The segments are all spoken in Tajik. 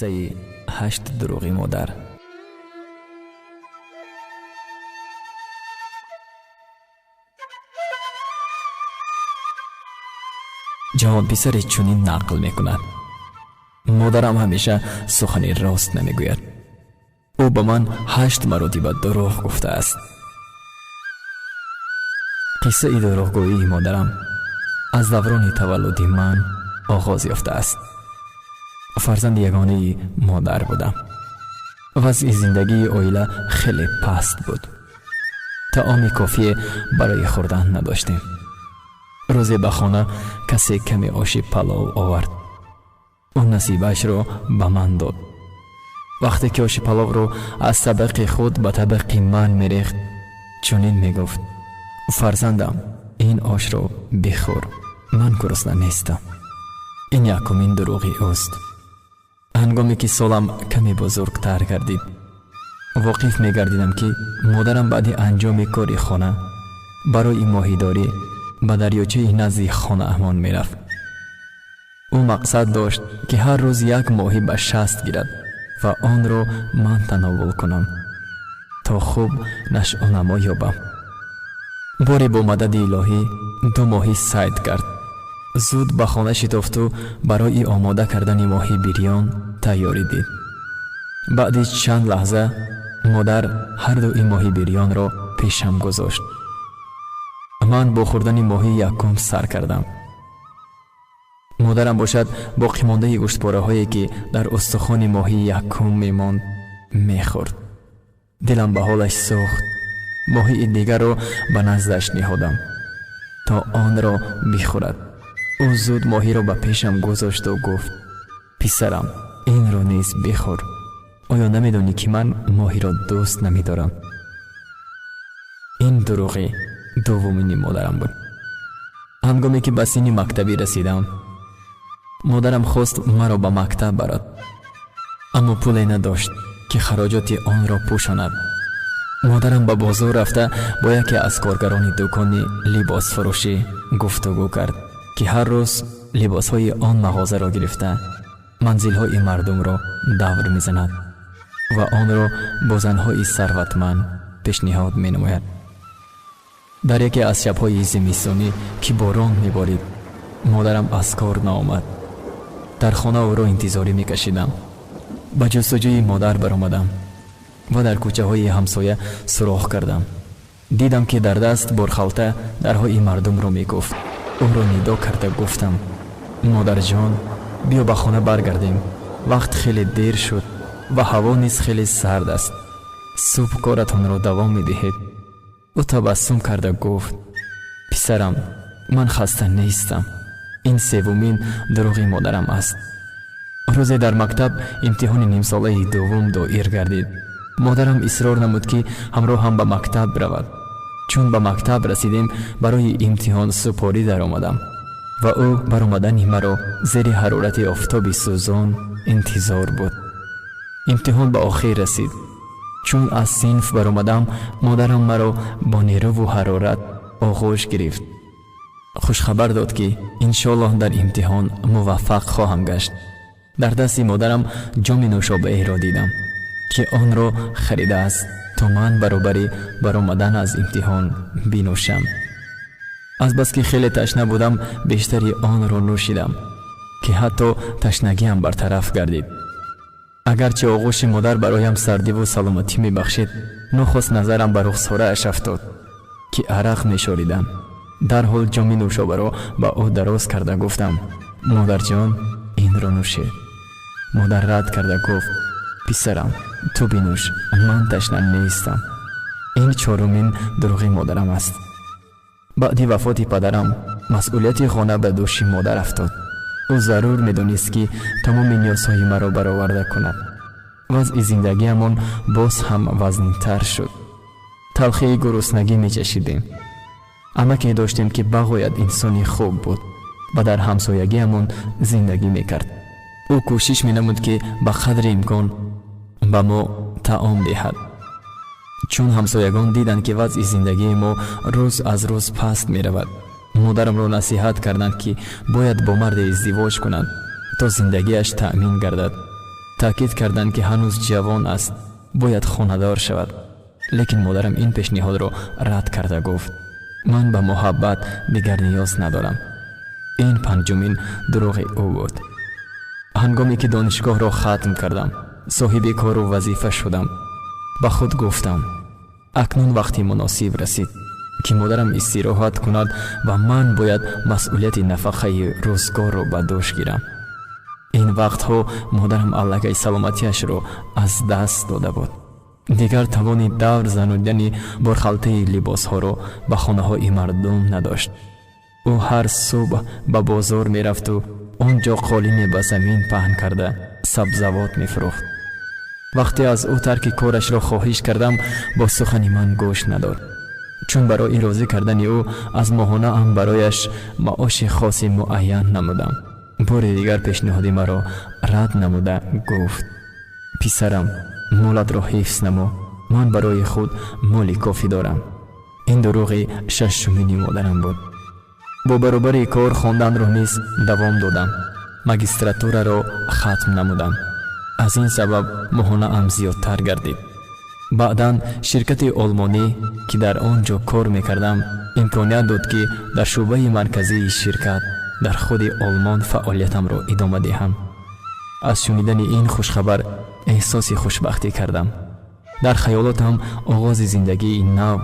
Қиссаи ҳашт дурӯғи модар. Ҷавонписаре чунин нақл мекунад: модарам ҳамеша сухани рост намегӯяд. Ӯ ба ман 8 маротиба дурӯғ гуфтааст. Қиссаи дурӯғгӯии модарам аз даврони таваллуди ман оғоз ёфтааст. Фарзанди ягонаи модар будам. Вазъи зиндагии оила хеле паст буд. Таоми кофие барои хӯрдан надоштем. Рӯзе ба хона касе каме оши палов овард. Ӯ насибаашро ба ман дод. Вақте ки оши паловро аз табақи худ ба табақи ман мерехт, чунин мегуфт: фарзандам, ин ошро бихӯр, ман гурусна нестам. Ин якумин дурӯғи ӯст. Ҳангоме ки солам каме бузургтар гардид, воқиф мегардидам, ки модарам баъди анҷоми кори хона барои моҳидорӣ ба дарёчаи назди хонаамон мерафт. Ӯ мақсад дошт, ки ҳар рӯз як моҳӣ ба шаст гирад ва онро ман тановул кунам, то хуб нашъунамо ёбам. Боре бо мадади илоҳӣ 2 моҳӣ сайд кард. Зуд ба хона шитофту барои омода кардани моҳи бирён тайёрӣ дид. Баъди чанд лаҳза модар ҳар дуи моҳи бирёнро пешам гузошт. Ман бо хӯрдани моҳи якум сар кардам. Модарам бошад боқимондаи гӯштпораҳое, ки дар устухони моҳи якум мемонд, мехӯрд. Дилам ба ҳолаш сӯхт. Моҳии дигарро ба наздаш ниҳодам, то онро бихӯрад. Ӯ зуд моҳиро ба пешам гузошту гуфт: писарам, инро низ бихӯр. Оё намедонӣ, ки ман моҳиро дӯст намедорам? Ин дурӯғи дуввумини модарам буд. Ҳангоме ки ба синни мактабӣ расидам, модарам хост маро ба мактаб барад, аммо пуле надошт, ки хароҷоти онро пӯшонад. Модарам ба бозор рафта бо яке аз коргарони дукони либосфурӯшӣ гуфтугӯ кард, ки ҳар рӯз либосҳои он мағозаро гирифта манзилҳои мардумро давр мезанад ва онро бо занҳои сарватманд пешниҳод менамояд. Дар яке аз шабҳои зимистонӣ, ки борон меборид, модарам аз кор наомад. Дар хона ӯро интизорӣ мекашидам. Ба ҷустуҷӯи модар баромадам ва дар кӯчаҳои ҳамсоя суроғ кардам. Дидам, ки дар даст борхалта дарҳои мардумро мегуфт. Ӯро нидо карда гуфтам: модарҷон, биё ба хона баргардем. Вақт хеле дер шуд ва ҳаво низ хеле сард аст. Субҳ коратонро давом медиҳед. Ӯ табассум карда гуфт: писарам, ман хаста нестам. Ин севумин дурӯғи модарам аст. Рӯзе дар мактаб имтиҳони нимсолаи дуввум доир гардид. Модарам исрор намуд, ки ҳамроҳам ба мактаб равад. Чун ба мактаб расидем, барои имтиҳон супорӣ даромадам ва ӯ баромадани маро зери ҳарорати офтоби сӯзон интизор буд. Имтиҳон ба охир расид. Чун аз синф баромадам, модарам маро бо нерӯву ҳарорат оғӯш гирифт. Хушхабар дод, ки иншоаллоҳ дар имтиҳон муваффақ хоҳам гашт. Дар дасти модарам ҷоми нӯшобаеро дидам, ки онро харидааст, то ман баробари баромадан аз имтиҳон бинӯшам. Азбаски хеле ташна будам, бештари онро нӯшидам, ки ҳатто ташнагиам бартараф гардид. Агарчи оғӯши модар бароям сардиву саломатӣ мебахшид, нохост назарам ба рухсорааш афтод, ки арақ мешоридам. Дарҳол ҷоми нӯшобаро ба ӯ дароз карда гуфтам: модарҷон, инро нӯшед. Модар рад карда гуфт: писарам, ту бинӯш, ман ташна нестам. Ин чорумин дурӯғи модарам аст. Баъди вафоти падарам масъулияти хона ба дӯши модар афтод. Ӯ зарур медонист, ки тамоми ниёзҳои маро бароварда кунад. Вазъи зиндагиамон боз ҳам вазнинтар шуд. Талхии гуруснагӣ мечашидем. Амаке доштем, ки бағоят инсони хуб буд ва дар ҳамсоягиамон зиндагӣ мекард. Ӯ кӯшиш менамуд, ки ба қадри имкон ба мо таом диҳад. Чун ҳамсоягон диданд, ки вазъи зиндагии мо рӯз аз рӯз паст меравад, модарамро насиҳат карданд, ки бояд бо марде издивоҷ кунад, то зиндагиаш таъмин гардад. Таъкид карданд, ки ҳанӯз ҷавон аст, бояд хонадор шавад. Лекин модарам ин пешниҳодро рад карда гуфт: ман ба муҳаббат дигар ниёз надорам. Ин панҷумин дурӯғи ӯ буд. Ҳангоме ки донишгоҳро хатм кардам, соҳиби кору вазифа шудам. Ба худ гуфтам: акнун вақти муносиб расид, ки модарам истироҳат кунад ва ман бояд масъулияти нафақаи рӯзгорро ба дӯш гирам. Ин вақтҳо модарам аллакай саломатиашро аз даст дода буд. Дигар тавони давр занудани борхалтаи либосҳоро ба хонаҳои мардум надошт. Ӯ ҳар субҳ ба бозор мерафту он ҷо қолине ба замин паҳн карда сабзавот мефурӯхт. Вақте аз ӯ тарки корашро хоҳиш кардам, бо сухани ман гӯш надод. Чун барои розӣ кардани ӯ аз моҳонаам барояш маоши хоси муайян намудам, бори дигар пешниҳоди маро рад намуда гуфт: писарам, молатро ҳифз намо, ман барои худ моли кофӣ дорам. Ин дурӯғи шашумини модарам буд. Бо баробари кор хонданро низ давом додам. Магистратураро хатм намудам. Аз ин сабаб моҳонаам зиёдтар гардид. Баъдан ширкати олмонӣ, ки дар он ҷо кор мекардам, имконият дод, ки дар шӯъбаи марказии ширкат дар худи Олмон фаъолиятамро идома диҳам. Аз шунидани ин хушхабар эҳсоси хушбахтӣ кардам. Дар хаёлотам оғози зиндагии нав,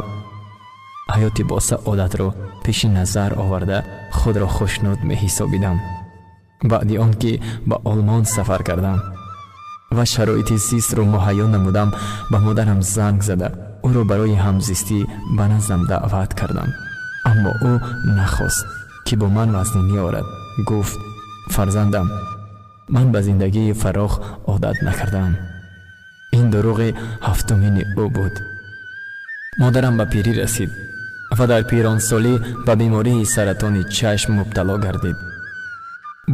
ҳаёти босаодатро пеши назар оварда, худро хушнуд меҳисобидам. Баъди он ки ба Олмон сафар кардам ва шароити зистро муҳайё намудам, ба модарам занг зада, ӯро барои ҳамзистӣ ба наздам даъват кардам. Аммо ӯ нахост, ки бо ман вазнинӣ орад. Гуфт: фарзандам, ман ба зиндагии фарох одат накардаам. Ин дурӯғи ҳафтумини ӯ буд. Модарам ба пирӣ расид ва дар пиронсолӣ ба бемории саратони чашм мубтало гардид.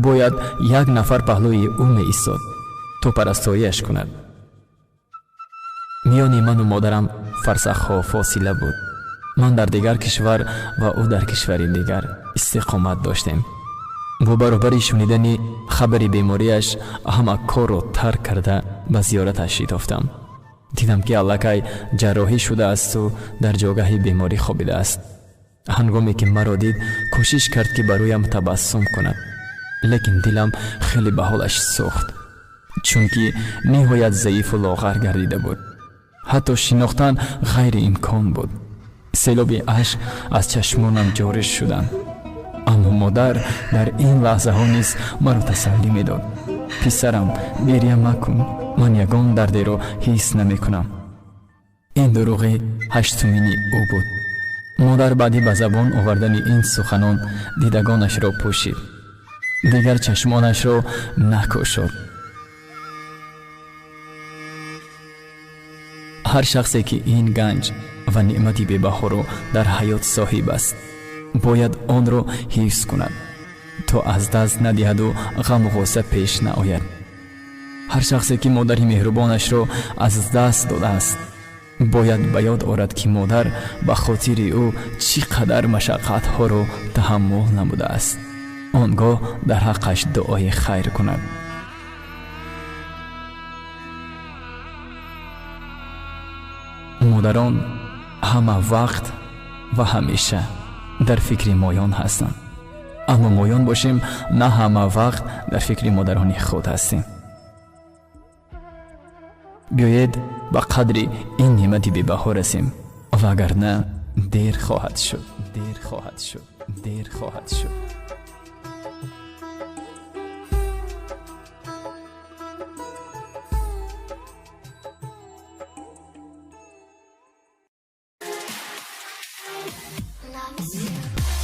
Бояд як нафар паҳлӯи ӯ меистод, то парасториаш кунад. Миёни ману модарам фарсахҳо фосила буд. Ман дар дигар кишвар ва ӯ дар кишвари дигар истиқомат доштем. Бо баробари шунидани хабари бемориаш ҳама корро тарк карда ба зиёраташ шитофтам. Дидам, ки аллакай ҷарроҳӣ шудаасту дар ҷогаҳи беморӣ хобидааст. Ҳангоме ки маро дид, кӯшиш кард, ки ба рӯям табассум кунад, лекин дилам хеле ба ҳолаш сӯхт, чунки ниҳоят заифу лоғар гардида буд. Ҳатто шинохтан ғайриимкон буд. Селоби ашк аз чашмонам ҷорӣ шуданд. Аммо модар дар ин лаҳзаҳо низ маро тасаллӣ медод: писарам, гиря макун, ман ягон дардеро ҳис намекунам. Ин дурӯғи ҳаштумини ӯ буд. Модар баъди ба забон овардани ин суханон дидагонашро пӯшид, дигар чашмонашро накушод. Ҳар шахсе, ки ин ганҷ ва неъмати бебаҳоро дар ҳаёт соҳиб аст, бояд онро ҳифз кунад, то аз даст надиҳаду ғаму ғусса пеш наояд. Ҳар шахсе, ки модари меҳрубонашро аз даст додааст, бояд ба ёд орад, ки модар ба хотири ӯ чӣ қадар машаққатҳоро таҳаммул намудааст. Он гоҳ дар ҳаққаш дуои хайр кунад. Модарон ҳама вақт ва ҳамеша дар фикри моён ҳастанд, аммо моён бошем, на ҳама вақт дар фикри модарони худ ҳастем. Биёед, ба қадри ин неъмати бебаҳо расем, вагарна дер хоҳад шуд, дер хоҳад шуд, дер хоҳад шуд. Loves you.